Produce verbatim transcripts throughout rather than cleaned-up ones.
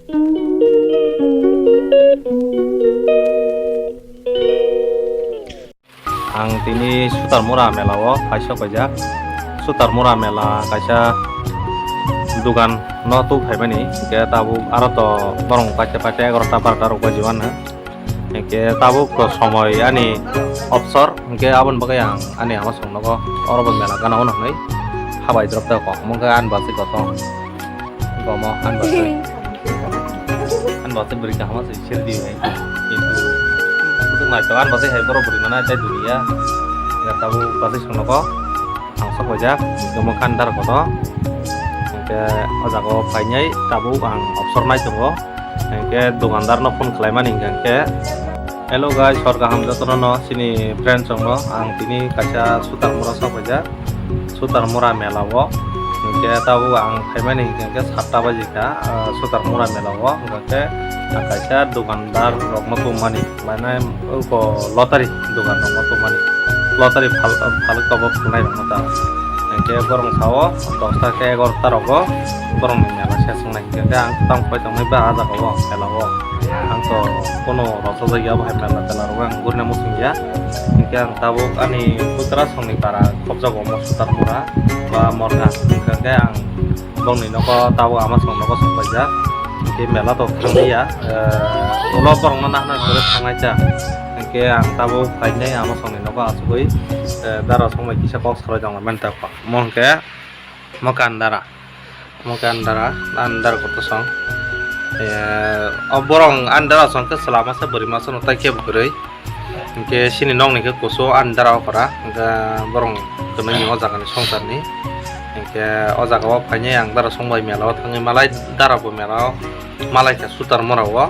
Ang tini Sutarmura mela o kaisa paijak. Sutarmura mela kaisa dugan no tu phaimani, hingke tabuk aro to borong paite paite egarota barota rok baji mano. Hingke tabuk to somoi ani opsor, hingke aboni bagwi ang ani ama song nogo oro bo mela gana o hinwi habai drop ta kok, mungkhe ani basi kotong. Gomo, ani basi. Ani basi bwrwi kaham se sir di hai. Kintu kutung nai to ani basi hai borok bwrwi mana tai duniya. Ya tabu basi song nogo. Ang sok bajak, gomo kandar koto. Hingke o jaga o phainai tabuk ang opsor nai tongo. Hingke dukandar no phone khlai mani hingke, "Hello guys, hor kaham jotono no, chini friends rok no ang tini kaisa Sutarmura sok bajak." Sutarmura mela o. Hingke tabuk ang phaimani hingke satta baji kha, ah, Sutarmura mela o. Hingke ang kaisa dukandar rok no tongmani, mane uko lottery dukan rok no tongmani. Lottery phal-, phalok tabok phalnai rok no ta. Hingke borong sao dosta khe egarota rogo borong ni mela se songnai. Hingke ang tang phai tongnai ba ah jaga o mela o. Ang to kono rochajak ya bo hai mela tela rogo ang gurina muchung ya. Hingke ang tabuk ani putra songni para khopjago omo Sutarmura ba Morga. Hingke ang bongni nogo tabuk ama song nogo sok paijak. Hingke mela to thanglia, eh, ulo borok no nahna gori thangnai cha. Hingke ang tabuk phainai ama songni nogo achugwi, eh, dara song bai kisa kok salai tongmani ta. Mo hingke mo kandara. Mo khe andara, andara kotor song. Eh, o borong andara song khe chwla masa bwrwi masa no tai kebo kwrwi. Hinkhe chini nokni khe kusu andara okra. Hinkhe borong kwnwi ni o jaga ni songsar ni. Hinkhe o jaga o phainai ang dara song bai mela o thangwi malai dara bo mela o malai kha Sutarmura o.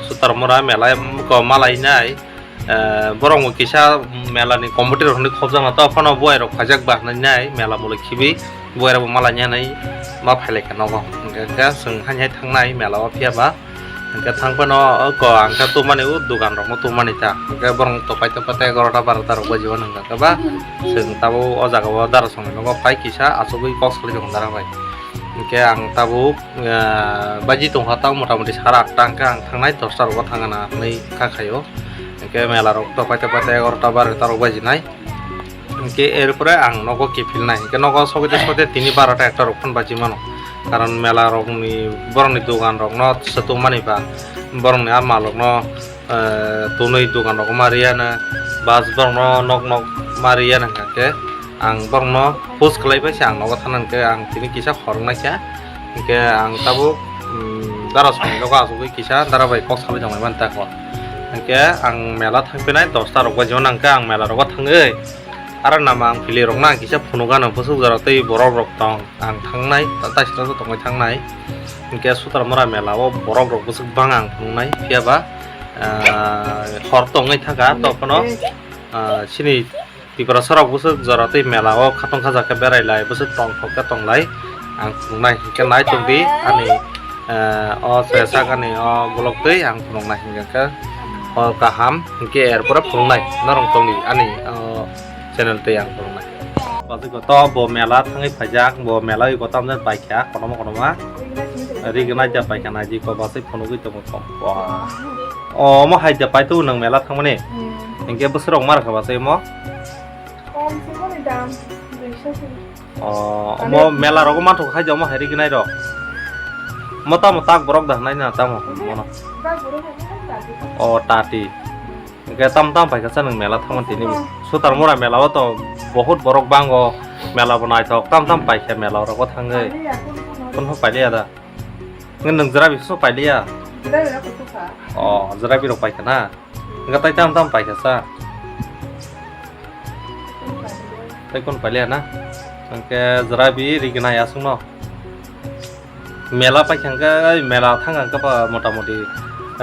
Sutarmura mela ko malai nai. Eh, borok bo kisa mela ni committee rok hinwi khopjak na, to phano buai rok phaijak ba hinwi nai mela mulai khibi, buai rok bo malai nai ma phai lai kha nogo. Hingke khe chwng haini hai thangnai mela o, phiya ba hingke thang phano oko ang khe tumani o dogan rok no tumani ta, hingke borok to paita paita egarota barota rok baji o nang kha ba chwng tabuk o jaga o dara song nogo phai kisa achugwi kok salai tongo dara bai. Hingke ang tabuk, eh, baji tong kha ta mota moti sara atta hingke ang thangnai dosta rok o thang gana hinwi kha khaio. Hingke mela rok to paita paita egarota barota rok baji nai. Hingke er pore ang nogo kiphil nai. Hingke nogo sogwi de sogwi de tini barota ekta rok phano baji mano. Karon mela rok ni borok ni dogan rok no swtwk mani ba borok ni ah mal rok no, eh, tonwi dogan rok ma riya na bus borok no nok nok ma riya na hingke ang borok no push khlai bai se ang nogo thang nang khe ang tini kisa khorok nai kha. Hingke ang tabuk, mm, dara song nogo achugwi kisa dara bai kok salai tong lai mani ta kho. Hingke ang mela thang phinai dosta rok baji o nang khe ang mela rogo thangwi aro nama ang pili rok na kisa phunuk gana bwswk jora tei borok rok tong ang thangnai ta-, taisira tongwi thangnai. Hingke Sutarmura mela o borok rok bwswk bang ang phunuknai phiya ba, ah, hor tongwi thangkha to phano, ah, chini Tiprasa rok bwswk jora tei mela o khatong khajak khe berai lai, bwswk tongthok khe tong lai. Ang phunuknai hinkhe nai tong di ani, eh, o se sak ani o vlog tei ang phunuknai hinkhe hor kaham hinkhe er pore phunuknai norok tong di ani o channel tei ang phunuknai. Bwswk to bo mela thangwi phaijak, bo mela ui bo tamjani paikha kotorma kotorma. Rignai ja paikha nai di ko bwswk phunugwi tongo. Wah. O, omo hai da paito nwng mela thangmani? Hmm. Hinkhe bwswk rok mar kha ba se omo? Kom se mani dam, duiso se. O, omo mela rogo manthok hai da omo hai rignai rok. Mo tamo tak borok da hnai na tamo? Mhm. Mono. Tak borok hai na tati. O, tati. Hinkhe tam tam paikha sa nwng mela thangmani tini bo. Hmm. Sutarmura mela o to bohut borok bango, mela bo naithok, tam tam paikha mela rogo thangwi. Pailiya, kun kun. Kun pho pailiya da. Nge nwng jerabi so pailiya? Jerabi rok kutuk kha. O, jerabi rok paikha na? Nge tai tam tam paikha sa? Kun pailiya. Tai kun pailiya na? Hingke jerabi rignai aswk no. Mela paikha hingke, mela thangkha hingke ba mota moti,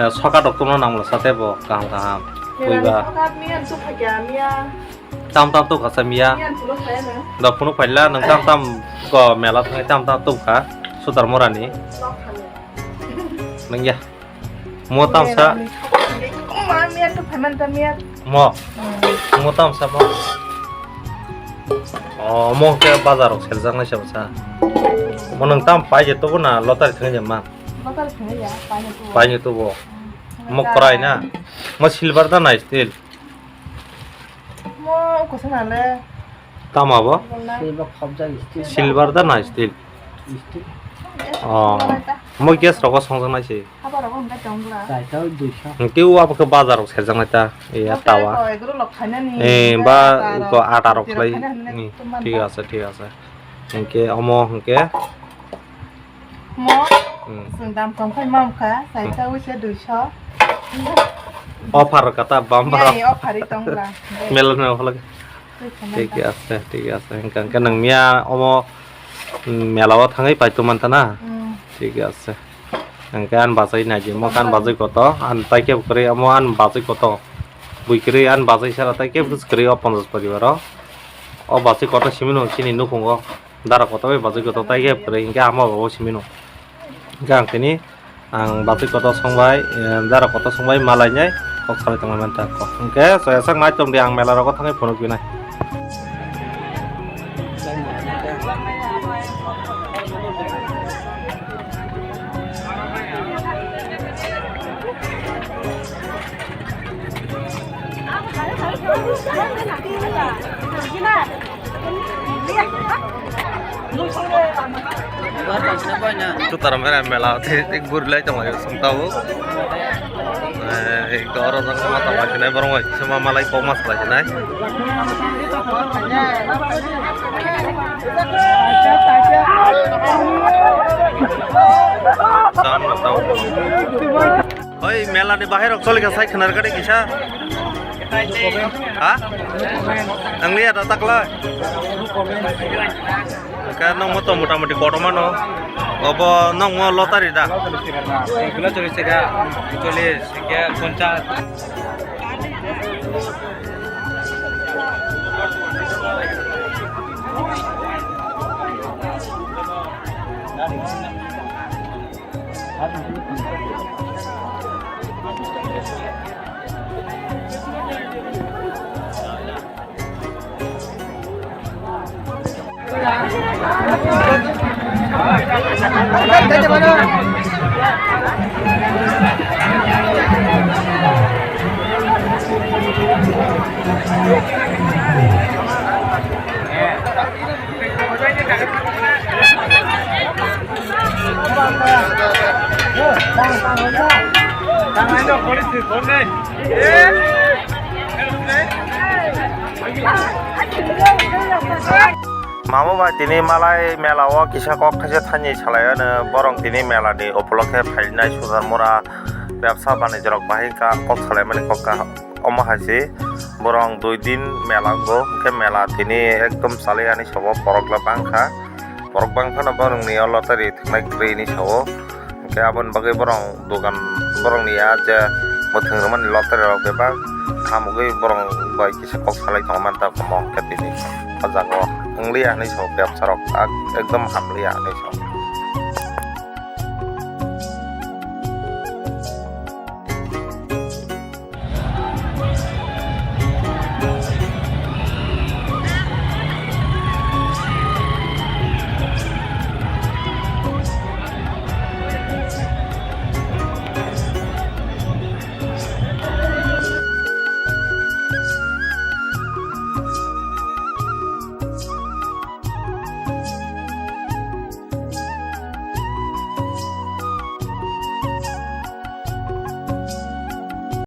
eh, sokat rok tongna nangmano sa tei bo kaham kaham. Mela ni sokat miya tuk phaikha miya. Tam tam tuk kha sa miya. Miya phunuk phaiya na. Da phunuk phaila nwng tam tam ko mela thangwi tam tam tuk kha Sutarmura ni. Nok thani. Nangya. Mo tam sa. Ma miya tuk phaiman ta miya. Mo. Hmm. Mo tam sa mo. O, mo ke bazar rok seljak nai sa bwsa. Mo nwng tam pai je tubu na lottery thangwi je ma. Bakar khwlaiya, paino tubo. Paino tubo. Hmm. Mo kwrai na? Mo silver da na steel? Mo kusa na le. Tamo bo? Silver khobjak steel. Silver da na steel? Steel. Oh. Mo gas rogo songjak nai se. Haba rogo hwnba tong bwla. Chaita duisho. Hwnkhe o abo khe bazar rok serjak nai ta. Iya tawa. Ko egro lok khainani. Eh, ba ata rok, ko ata rok khainani. Hmm, thik ase, thik ase. Hwnkhe omo hwnkhe Mo, hmm, chwng dam tong khai mam kha, saita wise duisho. Offer kata bumper. Yai, offer ri tong bwla. Mela no offer lagi. Twi khana thik ta. Ase, thik ase. Hwnkhe, hwnkhe nang miya omo, mm, mela o thangwi pai tong manta na? Hmm. Thik ase. Hwnkhe an bachai nai di, mo kan bachai koto, an tai khe kwrwi, omo an bachai koto. Bui kwrwi an bachai sara tai khe kwrwi o ponchas poribar o. O bachai koto simi no chini nukhungo. Dara kotor bai bachai kotor tai khe kwrwi hwnkhe ama babo simi no. Hwnkhe ang tini ang bachai kotor songbai, eh, dara kotor songbai malai nai kok salai tongmani mantha kok. Hwnkhe soya sak nai tongdi ang mela rogo thangwi phunuk binai. Sutaram era mela te te gurlai tong lai sung tau. Eh, ek oro jang ma tong lai sinai borong bai sima malai kok mas lai sinai. Sam no tau. Oi, mela ni bahai rok choli kha sai khwnar gari kisa. Ha? Ang liya da takla. Ka nong mo to mota moti kotorma no. Obo nong mo lottery da. Choli sega, choli sega, ponchas. Mamo bai tini malai mela o kisa kok thaisa thaini salai ano borong tini mela ni upolokhe phainai Sudarmura bebsa banijrok bahai kok salaimani kok kaham. Omo hai se borong dui din mela wngkha, hwnkhe mela tini ekdom chali ani sabo borok le bangkha, borok bangphano borokni o lottery thwngnai kwrwi hinwi sao, hwnkhe aboni bagwi borok dogan borokni a je mwthang rwmani lottery rok bebak hamogwi borok bai kisa kok salai tongo manta omo hwnkhe tini o jaga o wngliya hinwi sao bebsa rok ekdom hamliya hinwi sao.